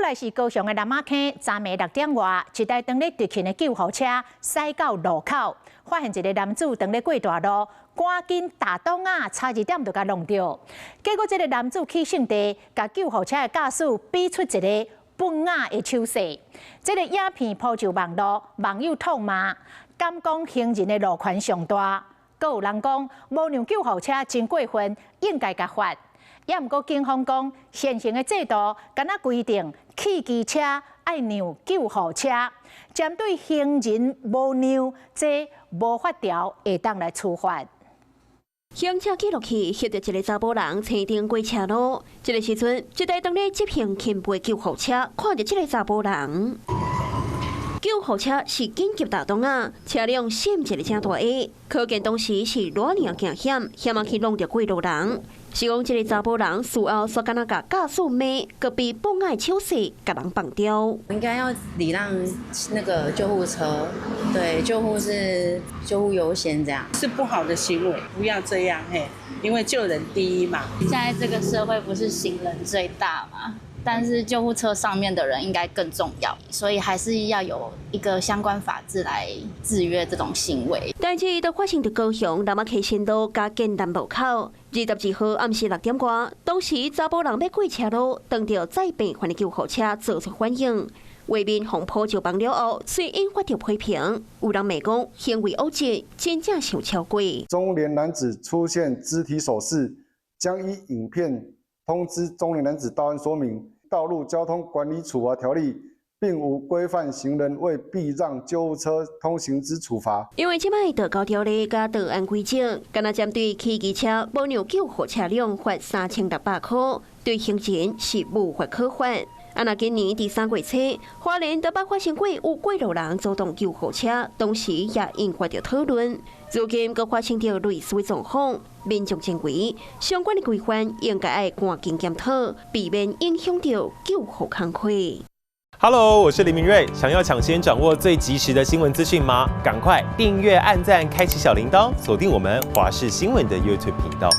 來是高雄的南仔坑，昨暝6點外，一台當咧執勤的救護車駛到路口，發現一个男子當咧過大路，趕緊踏擋仔，差一點就共挵著。結果這个男子去性地，共救護車的駕駛比出一个畚仔的手勢。這个影片鋪上網路，網友痛罵，敢講行人的路權上大。閣有人講，無讓救護車真過分，應該共罰。也毋過警方講，現行的制度敢若規定，汽機車愛讓救護車，針對行人無讓，這無法條會當來處罰。行車記錄器翕著一个查埔人青燈過車路，這个時陣，一台當咧執行勤務救護車，看著這个查埔人。救護車是緊急踏擋仔，車輛閃一个正大下，可見當時是偌爾驚險，險仔去挵著過路人。是講這个查埔人事後煞敢若共駕駛罵，閣比畚仔手勢共人放掉。應該要禮讓那個救護車，對，救護是救護優先，這樣是不好的行為，不要這樣嘿，因為救人第一嘛。現在這個社會不是行人最大嘛？但是救護車上面的人應該更重要，所以還是要有一個相關法制來制約這種行為。代誌就發生佇高雄南仔溪新路佮建南路口，22號暗時6點外，當時查埔人欲過車路，當著載病患的救護車做出反應，畫面予鋪上網了後，遂引發著批評，有人罵講行為惡質，真正傷超過。中年男子出現肢體手勢，將依影片通知中年男子到案說明。道路交通管理處罰條例並無規範行人未避讓救護車通行之處罰。因為這擺道交條例佮道安規則，敢若針對汽機車無讓救護車輛罰3600塊，對行人是無法可罰。啊，若今年佇3月初，花蓮都捌發生過有過路人阻擋救護車，當時也引發著討論。如今閣發生著類似的狀況，民眾認為相關的規範應該愛趕緊檢討，避免影響著救護工課。 Hello，我是林明瑞，想要搶先掌握最及時的新聞資訊嗎？趕快訂閱、按讚、開啟小鈴鐺，鎖定我們華視新聞的 YouTube 頻道。